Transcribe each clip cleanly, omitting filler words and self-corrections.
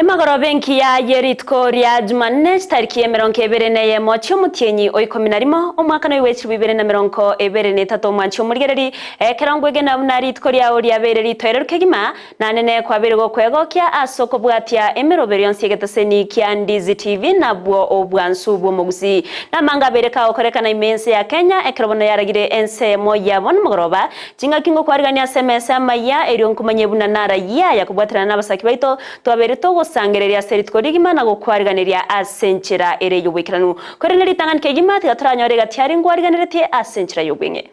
Emagoroba engiya ye rituko ria Jumanne chitariki emerongo ebere na eyemo chi'omotienyi o ikomi na rimo, omwaka noyo bwe chilifu ibere na merongo ebere na etato omwanchi omorigereri, ekero ngwegena buna rituko riao riabeire ritoereru kegima, Nanene kwabeire gokwegokia ase okobwatia emeroberi yonsi y'egeteseni kia Ndizi TV nabwo obwansu bw'omogusii. Namanga abeire kagokorekana ime y'ense ya Kenya ekero bono yaragire ensemo ya bono mogoroba. Chingaki ngokwarigania ase emesa amaya erio nkomanye buna narayia aya kobwaterana nabasaki baito twabeire togosangereria ase rituko rigima na gokwariganeria ase enchera ere y'oboikeranu. Korende ritang'ani kegima tiga toranyore egati aria ngwariganeretie ase enchera y'obweng'e.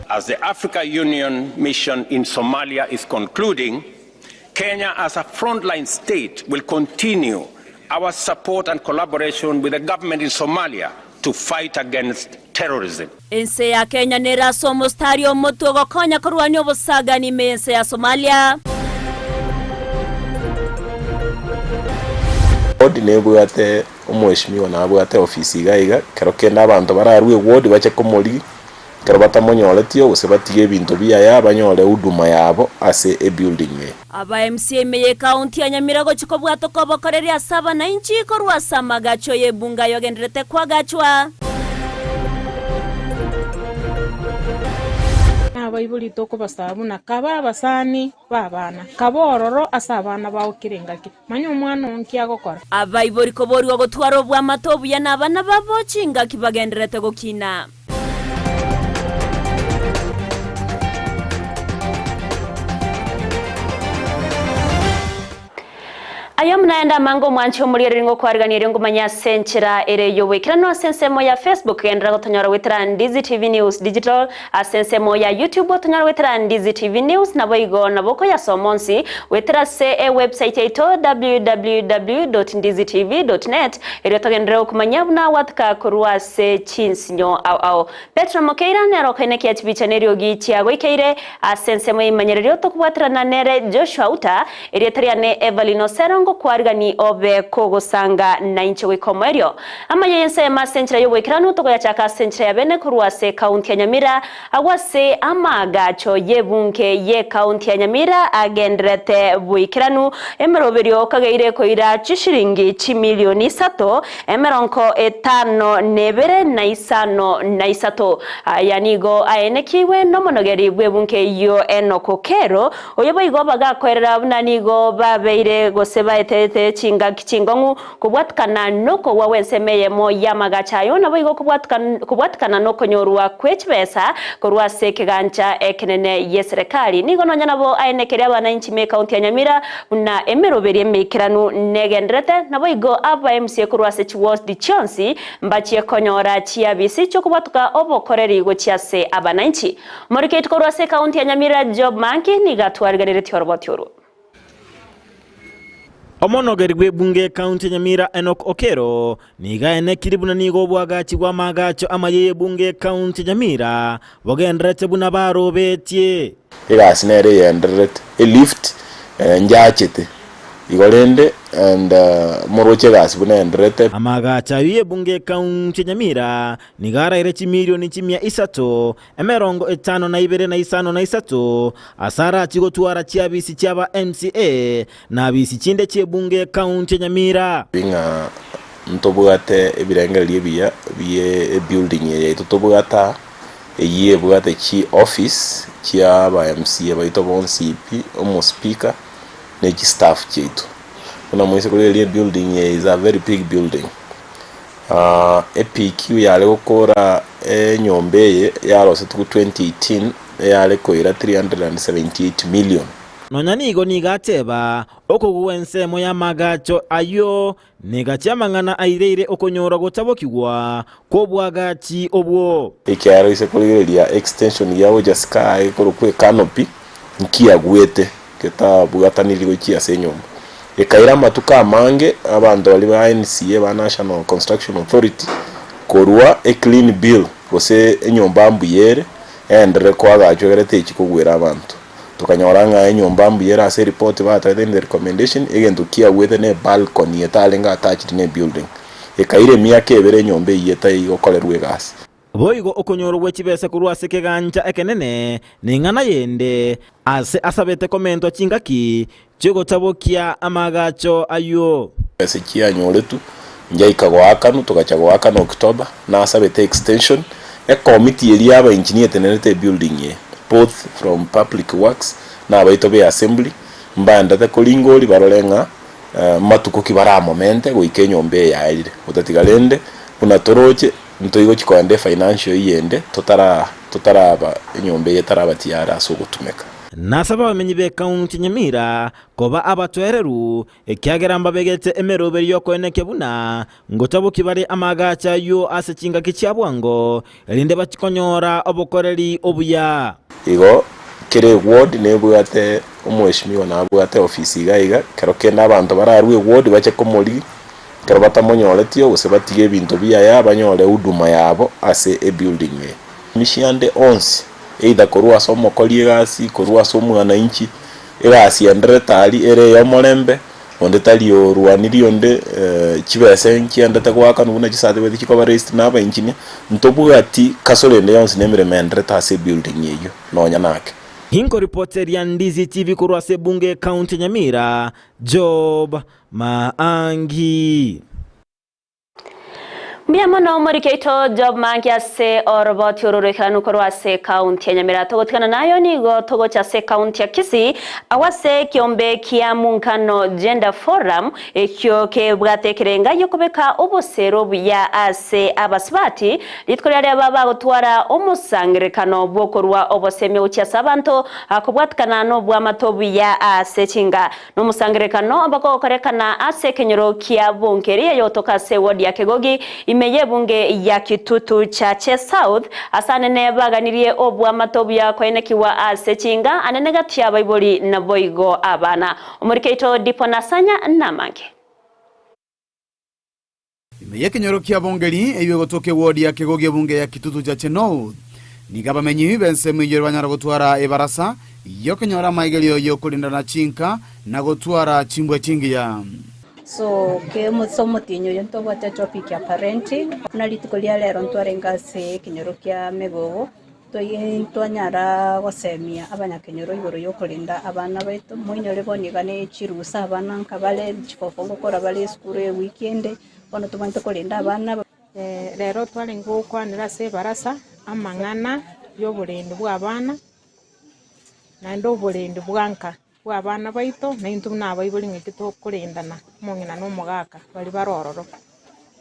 As the Africa Union mission in Somalia is concluding, Kenya as a frontline state will continue our support and collaboration with the government in Somalia to fight against terrorism. Ense ya Kenya nere ase omostari omotwe ogokonya korwania obosagani ime y'ense ya Somalia. Ward nebwate omweshimiwa nabwate ofisi iga iga, kero kende abanto bararue eward bache komorigia, ekero batamonyoreti gose batige ebinto biaye banyore huduma yabo ase ebuilding eye. Aba MCA ime y'Ekaunti ya Nyamira gochia kobwata okobokoreria ase abanainchi korwa ase amagacho y'ebunga ayogendererete koagachwa. Nabaibori tokobasaba buna kaba abasani b'abana, kaba ororo ase abana bao kera engaki, manya omwana oo nki agokora. Abaibori koborigwa gotwara obwamate obuya nabana babo chingaki bagendererete gokina. Aye omonene amange omwanche omorigereri ngokwarigania erio ngomanye ase enchera ere y'oboikeranu ase ensemo ya Facebook genderera gotonyora goetera Ndizi TV News Digital ase ensemo ya YouTube otonyore goetera Ndizi TV News naboigo nabo okoyasoma onsi goetera ase ewebsite yaito www.ndizitv.net Erio togenderere gokomanyia buna gwatuka korwa ase chinsinyo ao ao. Petero Mokeira nere okoenekia chibicha neriogi chiagoikeire ase ensemo y'eimanyererio tokobwaterana nere Joshua Uta, erieta riane Evelyn Osero ngokwarigani obe kogosanga nainche goika omoerio. Amaya y'ensemo ase enchera y'oboikeranu tokoyachaka ase enchera ya bene korwa ase ekaunti ya Nyamira Agwo ase amaagacho y'ebunge y'ekaunti ya Nyamira agendererete boikeranu, emeroberio kageire koira chishilingi chimilioni isato, emerongo etano nebere na isano na isato. Aya nigo aenekigwe nomonogeri bw'ebunge eyio Enock Okero, oyo boigo bagakoerera buna nigo babeire gose baetete chingaki chingong'u Kobwatikana nokogwa gw'ensemo eyemo y'amagacho ayo, naboigo kobwatikana nokonyorwa kwe chibesa korwa ase ekegancha ekenene gi'eserekari. Nigo nonya nabo aenekeria abanainchi b'ekaunti ya Nyamira buna emeroberi emeikeranu negendererete, naboigo aba MCA korwa ase chiwodi chionsi mbachie konyora chiabisi chi'okobwatuka obokoreri gochia ase abanainchi. Omoriketi korwa ase ekaunti ya Nyamira Job Manki nigo atwarigereretie oroboti orwo. Omonogeri bw'ebunge y'ekaunti ya Nyamira Enock Okello nigo aenekiri buna nigo obwagachi bw'amaagacho amaya y'ebunge y'ekaunti ya Nyamira bogendererete buna barobetie. Egasi nere eyendererete, elift njachete igo rende and moroche egasi buna eyendererete. Amaagacho ayio y'ebunge y'ekaunti ya Nyamira nigo araire chimilioni chimia isato emerongo etano na ibere na isano na isato, ase arachie gotwara chiabisi chi'aba MCA na abisi chinde chi'ebunge y'ekaunti ya Nyamira. Ng'a ntobwate ebirengererio ebiya bie ebuilding eye yaito tobwate aa, eyio ebwate chioffice chia aba MCA baito bonsi pi, omospeaker, ne chistaff chiaito. Buna moise korigereria ebuilding eye is a very big building. EPQ yare gokora enyomba eye yarosetigwe 2018 eyare koira 378 million. Nonya nigo nigo ateba, Okogwa ensemo y'amagacho ayio negache amang'ana aireire okonyora gotabokigwa kw'oboagachi obwo. Ekiagera ise korigereria extension gia gocha sky ekorokwa ecanopy nkiagwete getabwataniri gochia ase enyomba. Ekaira amatuko amange abanto baria ba NCA ba National Construction Authority korwa e clean bill gose enyomba mbuya ere eenderere koagachwa egere techi kogwera abanto. Tokanyora ng'a enyomba mbuya ere ase eripoti bataete in the recommendation egento kiagwete ne ebalcony etarenge attached ne ebuilding. Ekaira emiaka ebere enyomba eyio etaigokorerwa egasi. Boigo okonyorwa gwe chibesa korwa ase ekegancha ekenene neng'ana yende, ase asabete komentwa chingaki chi'ogotabokia amaagacho ayio. Ase chianyoretwe, njaika goakanwa, togacha goakana October, nasabete extension, ekomiti eria ya abaengineer etenerete ebuilding eye, both from public works na abaito be assembly, mbaendete koringoria barore ng'a matuko ki baramomente goika enyomba eye yaerire. Gotatiga rende, buna toroche, ntoigochi koenda efinancial year ende totara totaraba enyomba eye etaraba tiyari ase ogotumeka. Nasabe abamenyi b'ekaunti ya Nyamira koba abatoereru, ekiagera mbabegete emeroberi y'okoenekia buna ngotaboki bare amaagacho ayio ase chingaki chia bwango, erinde bachie konyora obokoreri obuya. Igo kera eward nebwate omweshimiwa nabwate ofisi iga iga, kero kende abanto bararue eward bache komorigia, ekero batamonyoretio gose batige ebinto biaye banyore huduma yabo ase ebuilding eye. Misia ande onsi, either korwa ase omokori egasi, korwa ase omwananchi, egasi enderete aria ere ey'omorembe, onde tari orwanirie onde, chibesa nchiendete goakanwa buna chicertificate chikoba raised na abaengineer, ntobwati kasoro ende yonsi na emeremo enderete ase ebuilding eyio nonya nake. Inkoripoteria Ndizi TV korwa ase ebunge y'Ekaunti ya Nyamira, Job Maangi. Mbuya mono omoriki oito Job Mangi ase oroboti oro roikeranu korwa ase ekaunti ya Nyamira. Togotigana nayo nigo togocha ase ekaunti ya Kisii agwo ase ekiombe kia Muungano Gender Forum ekio kebwate ekerenga giokobeka obosero obuya ase abasubati rituko riaria aba bagotwara omosangererekano bw'okorua obosemia gochia ase abanto kobwatikana nobwamato obuya ase chinga Nomosangererekano bagokorekana ase ekenyoro kia Bonkeri eyotoka ase eward ya Kegogi ime y'ebunge ya Kitutu Chache South ase anene baganirie oboamate obuya koenekigwa ase chinga anene gati y'abaibori naboigo abana. Omorikeito Dipo Nasanya namange. Ime y'ekenyoro kia Bongeri, eyio egotoka ewodi ya Kegogi ebunge ya Kitutu Chache North, nigo abamenyi b'ensemo eyio banyara gotwara ebarasa y'okenyora amaigerio y'okorindana chinka na gotwara chimbwa chingiya. So ke ase omotienyi oyo ntobwate etopic ya parenting, buna rituko ria rero ntwarenge ase ekenyoro kia Megogo, Ntwanyara gosemia abanyakenyoro igoro y'okorenda abana baito, moinyore bono iga ne chirusa abana nka bare chifofo ngokora bare esukuru ewiki ende, bono tobwenerete korenda abana. Rero twarenge gokwanera ase ebarasa amang'ana y'oborendi bw'abana, naende oborendi bwa nka bw'abana baito, na intwe buna abaibori ng'aki tokorendana, omong'ina na omogaka baria bare ororo.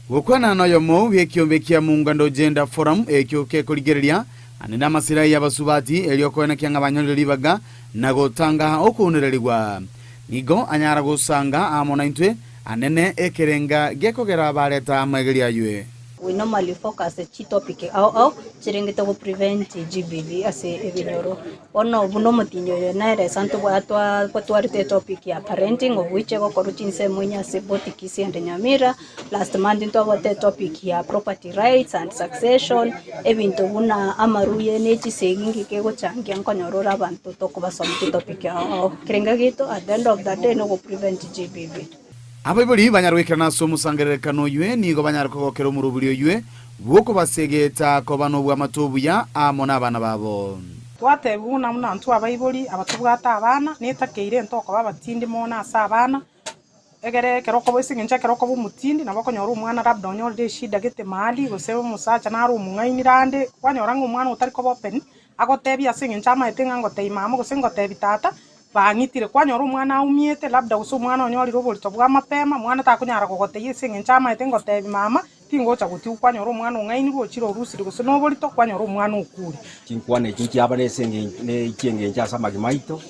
Gokwana noyomo bw'ekiombe kia Muungando Gender Forum ekio kekorigereria ande namasira y'abasubati erio koenekia ng'a banyorire ribaga na gotanga okounererigwa. Nigo anyara gosanga amo naintwe anene ekerenga gekogera bareta amaegerio aywe. We normally focus chi topic ao ao chirengete go prevent GBV ase ebinyoro. Bono buna omotinyi oyo nere ase ntobwatwarete etopic ya parenting of which egokorwa chinsemo inye ase both Kisii and Nyamira. Last month ntwabwate etopic ya property rights and succession, ebinto buna amaruya ne chisegi ngike egochangia nkonyora ore abanto tokobasomia chitopic ao ao. Ekerengo giaito at the end of the day nogo prevent GBV. Abaibori banyare goikerana ase omosangererekano oywe nigo banyare kogokera omorobiri oywe bw'okobasegeta koba nobwamate obuya amo nabana babo. Twatebigwa buna buna intwe abaibori aba tobwate abana, netakeire ntokoba abatindi mono ase abana, egere ekero okoba ase eng'encho ekero okoba omotindi nabo okonyora omwana labda onyorire eshida gete mahali, gose omosacha nare omong'aini rande, kwanyora ng'a omwana otari koba open, agotebia ase eng'encho amaete ng'a ngotebi mama gose ngotebi tata, Bang'itire, kwanyora omwana aumiete, labda gose omwana onyorire oborito bwa mapema, mwana takonyara gogotebia ase eng'encho amaete ngotebi mama, tingocha gotigwa, kwanyora omwana ong'ainirwe ochire orusire gose noborito, kwanyora omwana okure. Chinkwana echi nchiaba nese ne chi'engencho ase amagima aito,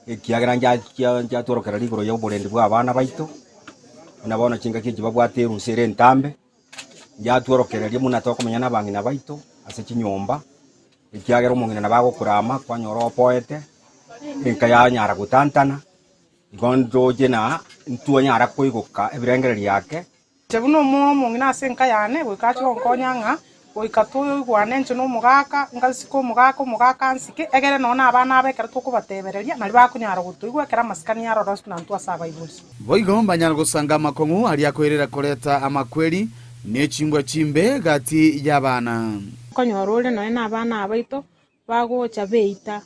ekiagera nchiatworokereria igoro y'oborendi bw'abana baito, buna bono chingaki echi babwate erusa ere entambe, nchiatworokereria buna tokomenya nabang'ina baito ase chinyomba. Ekiagera omong'ina nabo agokorama kwanyora opoete, enka yanyara gotantana, igo ndoche na ntwanyara koigoka ebirengererio ake. Inche buna omong'ina ase enka yane, goika ache gonkonya ng'a goika toigwane inche na omogaka, ngasike omogaka, omogaka ansike, egere nonya na abana aba ekero tokobatebereria, nario bakonyara gotoigwa ekero amasikani aroro ase intwe ase abaibori. Boigo mbanyare gosanga amakong'u aria akoirera koreta amakweri, ne chimbwa chimbe gati y'abana. Nkonyora ore nonya na abana aba baito bagocha beita,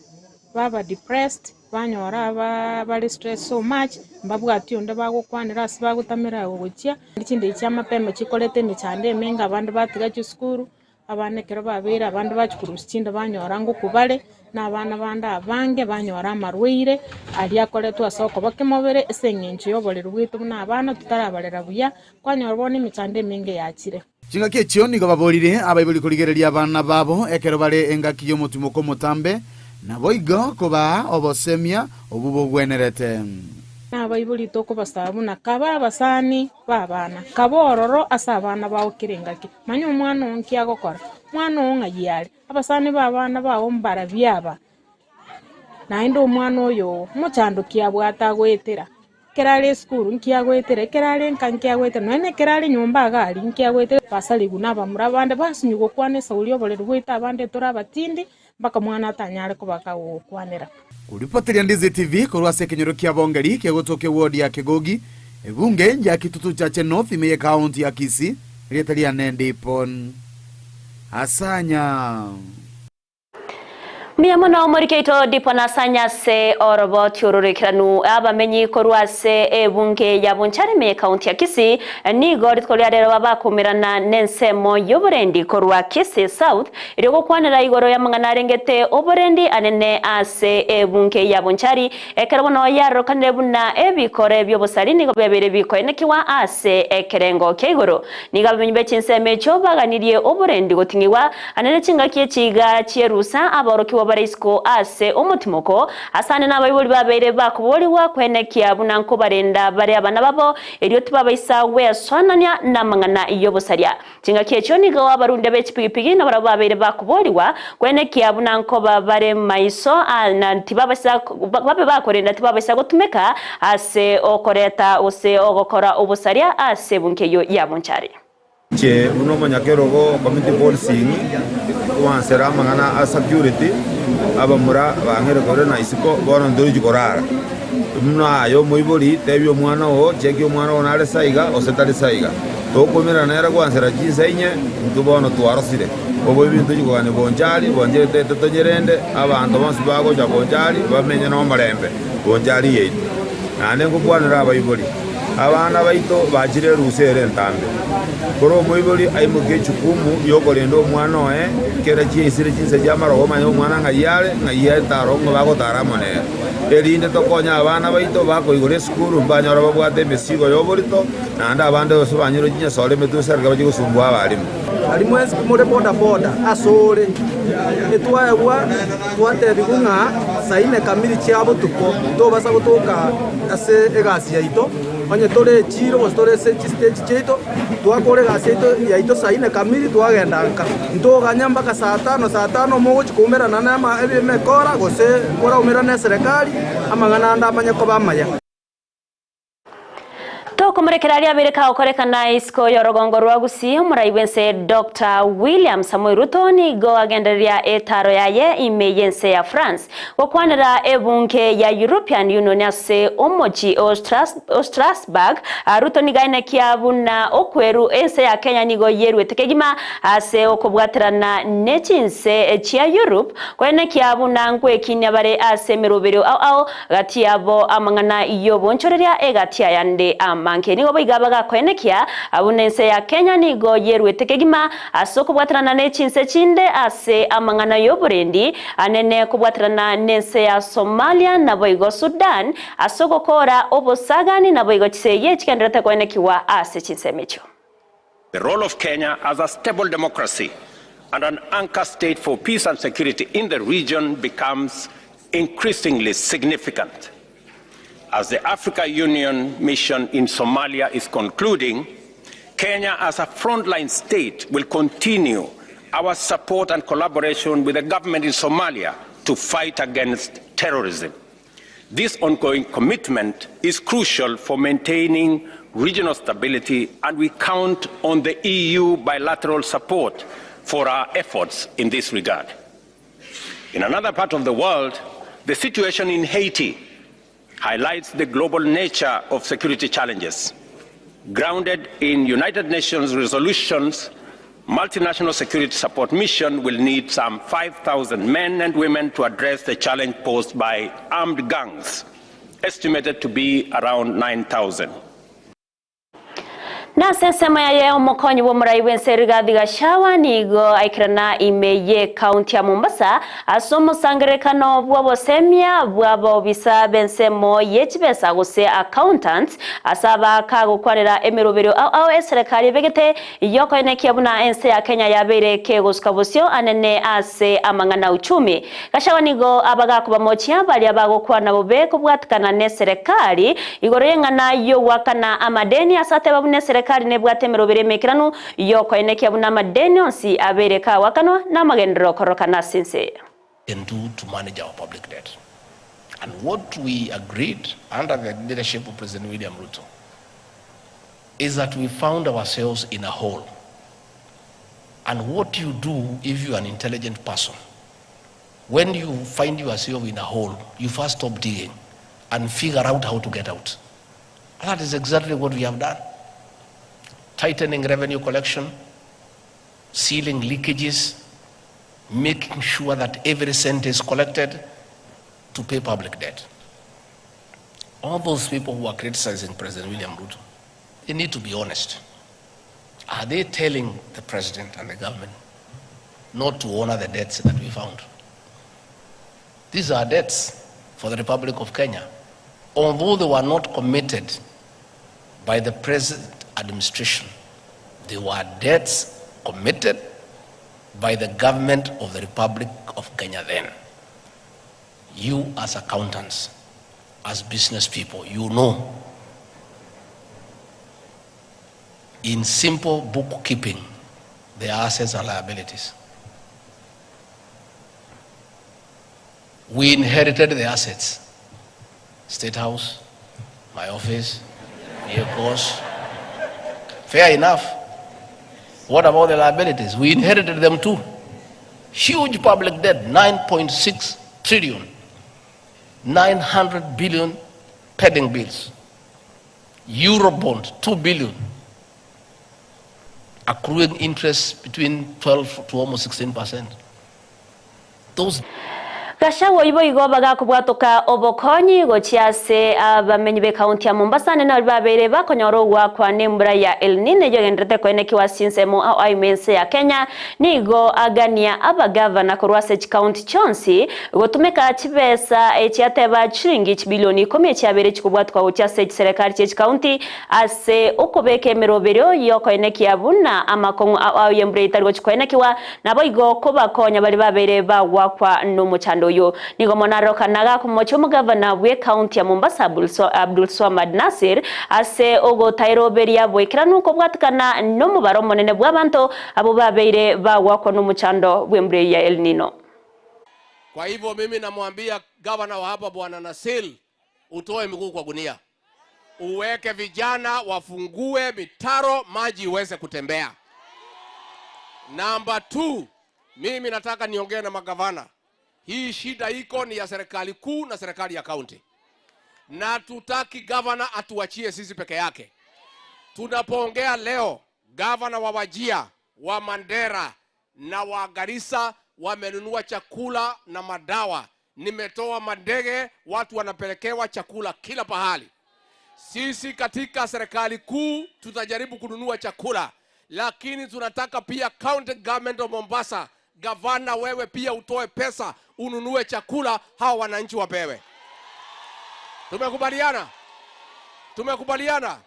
baba depressed, banyora aba bare stressed so much, mbabwati onde bagokwanera ase bagotamera gochia, chindege chia mapema chikoreta emechando emenge abande batiga chisukuru, Abana ekero babeire abande bachia korusia chinda banyora ngokwa bare, na abana bande abange banyora amarwaire aria akoretwa ase okoba kemobere ase eng'encho y'oboreri bwaito buna abana totarabarera buya, kwanyora bono emechando emenge yachire. Chingaki echio nigo baborire abaibori korigereria abana babo ekero bare engaki y'omotimoko omotambe, naboigo kobaa obosemia obwo bogwenerete. Nabaibori tokobasaba buna kaba abasani b'abana, kaba ororo ase abana bao kera engaki. Manya omwana oo nki agokora, mwana oo ng'ai are, abasani b'abana bao mbarabwo aba, naende omwana oyo oo, mochando ki abwate agoetera? Ekero are esukuru nki agoetera, ekero are nka nki agoetera, nonya na ekero are nyomba iga aria nki agoetera, basarigwe na abamura bande basinywa gokwana esauri y'oboreri bwaito abande tore abatindi, mpaka omwana atanyare koba kagokwanera. Koripoteria Ndizi TV korwa ase ekenyoro kia Bongeri kegotoka eward ya Kegogi, ebunge ya Kitutu Chache North ime ye county ya Kisii, erieta riane Ndipon Asanya. Mbuya mono omoriki oito Dipon Asanya ase oroboti ororekeranu abamenyi korwa ase ebunge ya Bonchari ime ye county ya Kisii nigo rituko ria rero babakumerana nensemo yoborendi korwa Kisii South Erio gokwanera igoro y'amang'ana arengete oborendi anene ase ebunke ya Bonchari, ekero bono yarorekanire buna ebikore bi'obosari nigo biabeire bikoenekigwa ase ekerengo kia igoro. Nigo abamenyi be chinsemo echio baganirie oborendi goting'igwa anene chingaki echi iga chi'erusa aborokigwa bare isiko ase omotimoko, ase ane nabaibori babeire bakoborigwa koenekia buna nkobarenda bare abana babo, erio tibabaisa gwesoanania namang'ana y'obosaria. Chingaki echio nigo abarundia be chipigipigi nabarabwo babeire bakoboorigwa, kwenekia buna nkoba bare maiso aa na tibabaisa babe bakorenda tibabaisa gotumeka ase okoreta gose ogokora obosaria ase ebunki eyio ya Bonchari. Inche buna omonyakerogo o community policing, nkwansera amang'ana a security, abamura bang'eire korera na isiko, bono ntorichi korara. Buna aye omoibori, tebia omwana oo, chekia omwana oo nare saiga gose tari saiga. Tokomerana nere gwansera chinsa inye, intwe bono twarosire. Oboibi ntochi kogania bonchari, bonchari tete tonyerende, abanto bonsi bagocha bonchari bamenye nomorembe, bonchari yaito. Naende nkokwanera abaibori, abana baito bachire erusa ere entambe. Kora omoibori aimokie echukumu y'okorenda omwana oye, kera chiaisire chinsa chi'amarogo omanye omwana ng'ai are, ng'ai etaro ng'o bagotara amo nere. Erinde tokonye abana baito bakoigora esukuru mbanyore babwate emesigo y'oborito, naende abande gose banyore chinyasore emetwe esereke bachie gosumbua abalimu. Aria mwensi more boda-boda asore, etwaegwa twatebigwa ng'a saa ine kamiri chia botuko tobasa gotoka ase egasi yaito, onye tore echiro gose tore ase chistage chiaito, twakora egasi yaito yaito saa ine kamiri twagenda nka. Ntoganya mpaka saa tano, saa tano mogochia koumerana na ama emekora gose moraumerane na eserekari, amang'ana ande amanye koba amaya. Tokomorekera aria abeire kagokorekana isiko y'orogongo rwa Gusii, omorai bw'ense Doctor William Samoei Ruto nigo agendereria etaro yaye ime y'ense ya France gokwanera ebunge ya European Union ase omochi o Strasbourg. Ruto nigo aenekia buna okweru ense ya Kenya nigo yeruete kegima ase okobwaterana ne chinse chia Europe koenekia buna nkwekinia bare ase emeroberio ao ao Gati yabo amang'ana y'obonchoreria egati ayande amange. Nigo boigo bagakoenekia buna ense ya Kenya nigo yeruete kegima ase okobwaterana ne chinse chinde ase amang'ana y'oborendi anene kobwaterana nense ya Somalia naboigo Sudan ase ogokoora obosagani naboigo chisegi echigendererete koenekigwa ase chinsemo echio. The role of Kenya as a stable democracy and an anchor state for peace and security in the region becomes increasingly significant. As the Africa Union mission in Somalia is concluding, Kenya as a frontline state will continue our support and collaboration with the government in Somalia to fight against terrorism. This ongoing commitment is crucial for maintaining regional stability, and we count on the EU bilateral support for our efforts in this regard. In another part of the world, the situation in Haiti highlights the global nature of security challenges. Grounded in United Nations resolutions Multinational Security Support Mission will need some 5,000 men and women to address the challenge posed by armed gangs, estimated to be around 9,000. Nase ensemo yaye omokonyi bw'omorai bw'ense Rigathi Gachagua nigo aikerana ime y'ekaunti ya Mombasa ase omosangererekano bw'obosemia bw'abaobisa b'ensemo ye chibesa gose accountants ase abakagokwanera emeroberio ao ao eserekari ebegete Y'okoenekia buna ense ya Kenya yabeire kegosuka bosio anene ase amang'ana uchumi. Gachagua nigo abagakobamochia baria bagokwana bobe kobwatikana neserekari igoro y'eng'ana y'ogoakana amadeni ase ateba buna eserekari nebwate emeroberi emeikeranu y'okoenekia buna amadeni onsi abeire kagoakanwa namagenderero kororokana ase ense. Can do to manage our public debt and what we agreed under the leadership of President William Ruto is that we found ourselves in a hole. And what you do if you are an intelligent person, when you find yourself in a hole, you first stop digging and figure out how to get out. And that is exactly what we have done. Tightening revenue collection, sealing leakages, making sure that every cent is collected to pay public debt. All those people who are criticizing President William Ruto, they need to be honest. Are they telling the president and the government not to honor the debts that we found? These are debts for the Republic of Kenya. Although they were not committed by the present administration, they were debts committed by the government of the Republic of Kenya then. You as accountants, as business people, you know in simple bookkeeping, the assets and liabilities. We inherited the assets. State House, my office, vehicles. Fair enough. What about the liabilities? We inherited them too. Huge public debt, 9.6 trillion, 900 billion pending bills. Eurobond, 2 billion, accruing interest between 12 to almost 16 percent. Those Gachagua oyio boigo bagakobwatoka obokonyi gochia ase abamenyi b'ekaunti ya Mombasa ande nabaria babeire bakonyora ogoakwa nembura ya El Nino eyio egendererete koenekiwa ase chinsemo ao aime ense ya Kenya nigo agania abagavana korwa ase chikaunti chionsi gotumeka chibesa echiateba chiringi chibilioni ikomi echiabeire chikobwatokwa gochia ase chiserekari chie chikaunti ase okobeka emeroberio y'okoenekia buna amakong'u ao ao y'embura etari gochia koenekiwa Naboigo kobakonya baria babeire bagoakwa nomochando oyo. Nigo mono arorokana gakomochia omogavana bw'ecounty ya Mombasa Abdulswamad Nassir ase ogotairoberia boikeranu kobwatikana nomobaro omonene bw'abanto abwo babeire bagoakwa nomochando bw'embura eyio ya El Nino. Kwa hivyo mimi namwambia gavana wa hapa Bwana Nassir, utoe miguu kwa gunia, uweke vijana wafungue mitaro, maji iweze kutembea. Namba 2, mimi nataka niongee na magavana. Hii shida iko ni ya serikali kuu na serikali ya kaunti, na tutaki gavana atuachie sisi peke yake. Tunapoongea leo, gavana wa Wajir, wa Mandera na wa Garissa wamenunua chakula na madawa. Nimetoa mandege, watu wanapelekewa chakula kila pahali. Sisi katika serikali kuu tutajaribu kununua chakula, lakini tunataka pia county government of Mombasa, gavana wewe pia utoe pesa ununue chakula, hawa wananchi wapewe. Tumekubaliana? Tumekubaliana?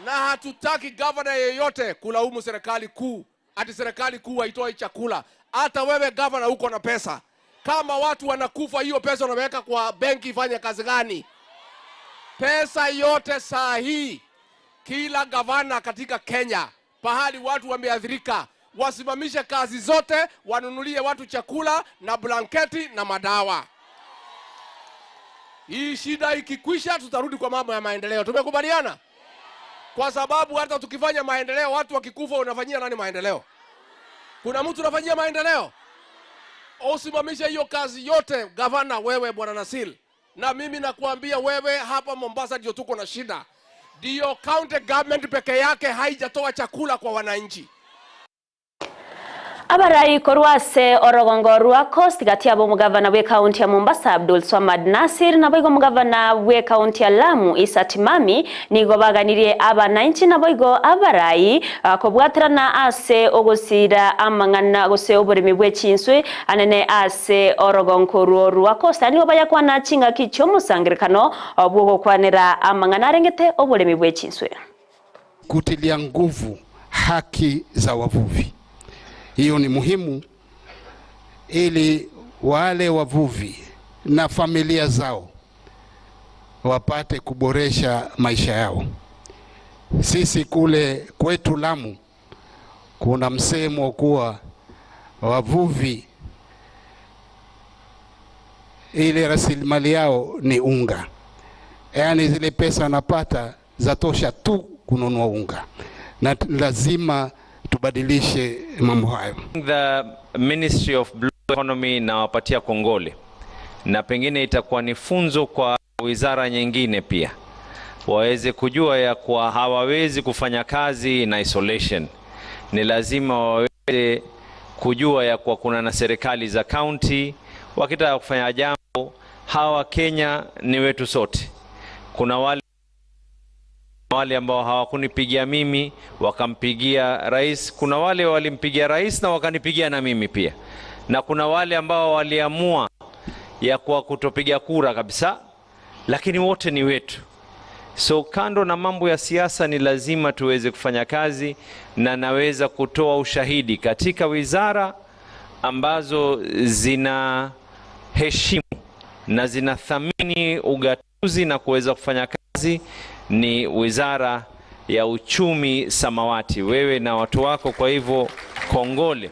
Na hatutaki gavana yeyote kulaumu serikali kuu ati serikali kuu haitoi chakula. Hata wewe gavana uko na pesa, kama watu wanakufa, hiyo pesa unaweka kwa benki ifanye kazi gani? Pesa yote saa hii kila gavana katika Kenya, pahali watu wameathirika, wasimamishe kazi zote, wanunulie watu chakula na blanketi na madawa. Hii shida ikikwisha, tutarudi kwa mambo ya maendeleo. Tumekubaliana? Kwa sababu hata tukifanya maendeleo, watu wakikufa, unafanyia nani maendeleo? Kuna mtu unafanyia maendeleo? Usimamishe hiyo kazi yote, gavana wewe, bwana Nassir. Na mimi nakuambia wewe, hapa Mombasa ndio tuko na shida, ndio county government peke yake haijatoa chakula kwa wananchi. Abarai korwa ase orogongo rwa Coast gati yabo omogavana bw'ekaunti ya Mombasa Abdul Swamad Nassir naboigo omogavana bw'ekaunti ya Lamu Issa Timami nigo baganirie abanainchi naboigo abarai kobwaterana ase ogosira amang'ana gose oboremi bwe chinswe anene ase orogongo orwo rwa Coast. Nigo bayakwana chingaki chi'omosangerekano bw'ogokwanera amang'ana arengete oboremi bwe chinswe. Kutilia nguvu haki za wavuvi. Hiyo ni muhimu ili wale wavuvi na familia zao wapate kuboresha maisha yao. Sisi kule kwetu Lamu kuna msemo kuwa wavuvi ile rasilimali yao ni unga, yaani zile pesa wanapata zatosha tu kununua unga, na lazima tubadilishe mambo hayo. The Ministry of Blue Economy nawapatia kongole, na pengine itakuwa ni funzo kwa wizara nyingine pia waweze kujua ya kuwa hawawezi kufanya kazi in isolation. Ni lazima waweze kujua ya kuwa kuna na serikali za county, wakitaka kufanya jambo, hawa Kenya ni wetu sote. Kuna wale wale ambao hawakunipigia mimi wakampigia rais, kuna wale walimpigia rais na wakanipigia na mimi pia, na kuna wale ambao waliamua ya kuwa kutopiga kura kabisa, lakini wote ni wetu. So kando na mambo ya siasa, ni lazima tuweze kufanya kazi, na naweza kutoa ushahidi katika wizara ambazo zina heshimu na zinathamini ugatuzi na kuweza kufanya kazi ni wizara ya uchumi samawati, wewe na watu wako. Kwa hivyo kongole.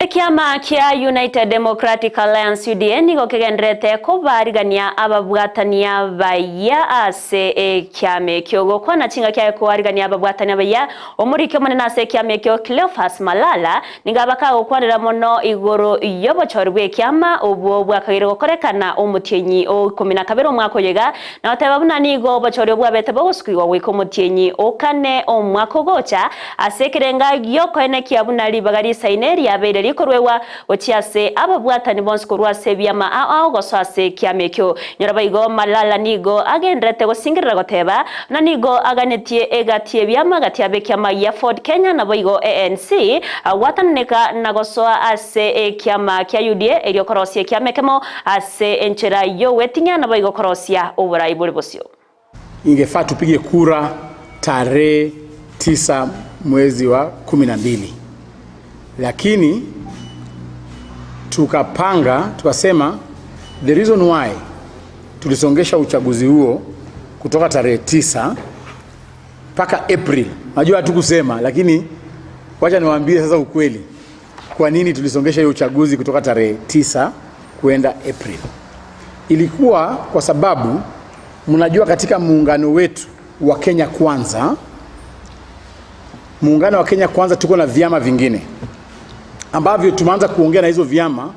Ekiama kia United Democratic Alliance UDA nigo kegenderete kobarigania ababwatania baya ase ekiama ekio gokwana chinga kiaye koarigania ababwatania baya omoriki omonene ase ekiama ekio Cleophas Malala nigo abakagokwanera mono igoro y'obochori bwa ekiama obwo bwakageire gokorekana omotienyi o 12 omwaka oyo iga na goteba buna nigo obochori obwabete bogosukigwa goika omotienyi okane omwaka ogocha ase ekerenga giokoenekia buna ribaga risaine riabeire rikorwewa gochia ase ababwatani bonsi korwa ase ebiama ao ao gosoa ase ekiama ekio. Nyora boigo Malala nigo agenderete gosingerera goteba buna nigo aganetie egati y'ebiama gati y'abekiama gia Ford Kenya naboigo ANC gwatananeka na gosoa ase ekiama kia UDA erio korosia ekiama ekemo ase enchera y'ogwetinyia naboigo korosia oborai bore bosio. Ingefaa tupige kura tarehe 9 mwezi wa 12, lakini tukapanga tukasema the reason why tulisongesha uchaguzi huo kutoka tarehe 9 mpaka April. Najua hatukusema, lakini wacha niwaambie sasa ukweli kwa nini tulisongesha hiyo uchaguzi kutoka tarehe 9 kuenda April. Ilikuwa kwa sababu mnajua katika muungano wetu wa Kenya Kwanza, muungano wa Kenya Kwanza tuko na vyama vingine ambavyo tumeanza kuongea na hizo vyama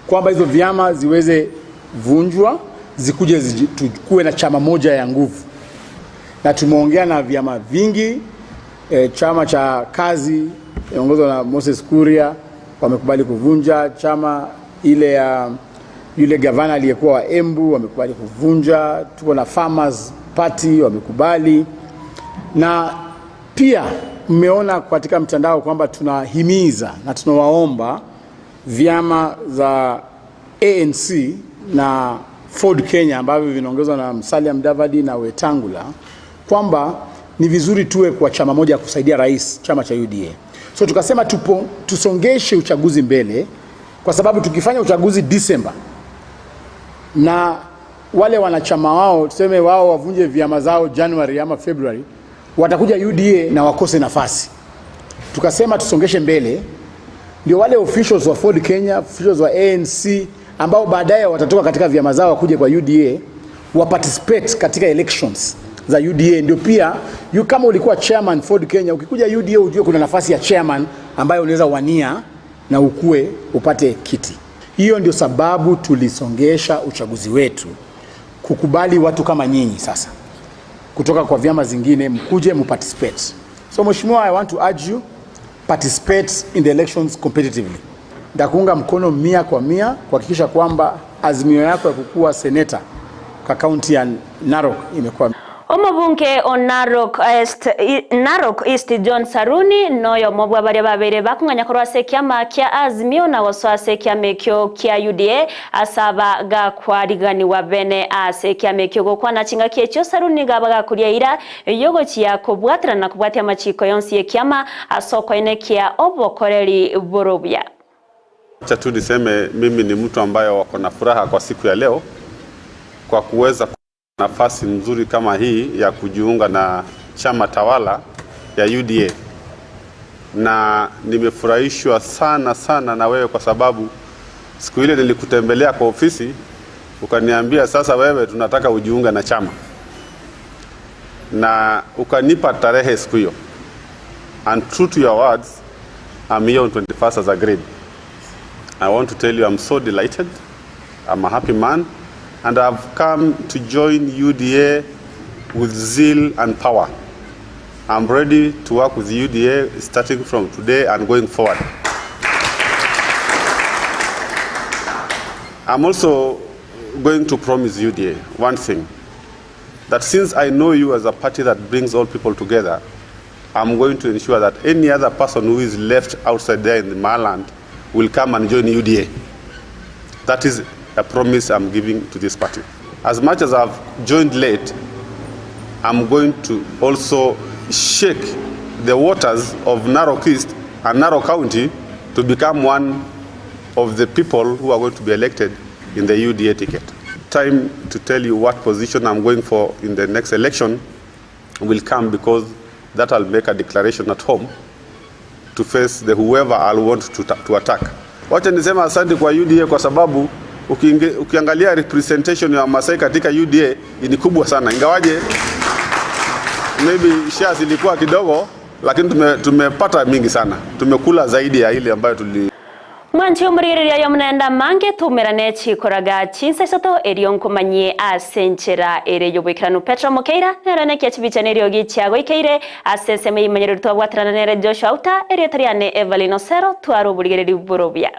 kwamba hizo vyama ziweze vunjwa zikuje tukue na chama moja ya nguvu, na tumeongea na vyama vingi chama cha kazi inaongozwa na Moses Kuria wamekubali kuvunja chama ile ya yule gavana aliyekuwa wa Embu wamekubali kuvunja, tuko na Farmers Party wamekubali, na pia mmeona katika mtandao kwamba tunahimiza na tunawaomba vyama za ANC na Ford Kenya ambavyo vinaongozwa na Musalia Mudavadi na Wetangula kwamba ni vizuri tuwe kwa chama moja kusaidia rais, chama cha UDA. So tukasema tusongeshe uchaguzi mbele, kwa sababu tukifanya uchaguzi Disemba na wale wanachama wao tuseme wao wavunje vyama zao January ama February, watakuja UDA na wakose nafasi. Tukasema tusongeshe mbele, ndio wale officials wa Ford Kenya, officials wa ANC ambao baadaye watatoka katika vyama zao wakuje kwa UDA wa participate katika elections za UDA. Ndio pia yu, kama ulikuwa chairman Ford Kenya, ukikuja UDA ujue kuna nafasi ya chairman ambayo unaweza wania na ukue upate kiti. Hiyo ndio sababu tulisongesha uchaguzi wetu, kukubali watu kama nyinyi sasa kutoka kwa vyama zingine mkuje muparticipate. So mheshimiwa, I want to urge you participate in the elections competitively. Ndakuunga mkono mia kwa mia kuhakikisha kwamba azimio yako ya kukuwa seneta kwa kaunti ya Narok imekuwa Omobunge o Narok East, Narok East John Saruni noyo mobwa baria babere bakung'anya korwa ase ekiama kia Azimio na gosoa ase ekiama ekio kia UDA asaba gakwariganiwa bene ase ekiama ekio gokwana chingaki echio Saruni gaba gakuria ira yogochia kobwaterana na kobwatia amachiko yonsi ekiama ase okoenekia obokoreri borobia. Acha tu niseme mimi ni mtu ambaye wako na furaha kwa siku ya leo kwa kuweza nafasi nzuri kama hii ya kujiunga na chama tawala ya UDA, na nimefurahishwa sana sana na wewe kwa sababu siku ile nilikutembelea kwa ofisi ukaniambia, sasa wewe tunataka ujiunge na chama, na ukanipa tarehe siku hiyo, and true to your words I'm here on 21st as agreed. I want to tell you I'm so delighted. I'm a happy man and I've come to join UDA with zeal and power. I'm ready to work with UDA starting from today and going forward. I'm also going to promise UDA one thing that since I know you as a party that brings all people together, I'm going to ensure that any other person who is left outside there in the Maland will come and join UDA. That is a promise I'm giving to this party. As much as I've joined late, I'm going to also shake the waters of Narok East and Narok County to become one of the people who are going to be elected in the UDA ticket. Time to tell you what position I'm going for in the next election will come because that I'll make a declaration at home to face the whoever I'll want to, to attack. Wacha nisema asante kwa UDA kwa sababu ukiinge, ukiangalia representation ya Masai katika UDA ni kubwa sana, ingawaje maybe shares ilikuwa kidogo, lakini tume, tumepata mingi sana, tumekula zaidi ya ile ambayo tuli Mwanchi omorigereria yo munaenda mange tumerane chikoraga chinsa isato erio nkomanyie ase enchera ere yoboikeranu Petro Mokeira nero nekia chibicha nerio gichiago ikeire ase ensemo imanyereri twabwaterana nere Joshua Auta erio tariane Evelyn Osero twara oborigereri borobia.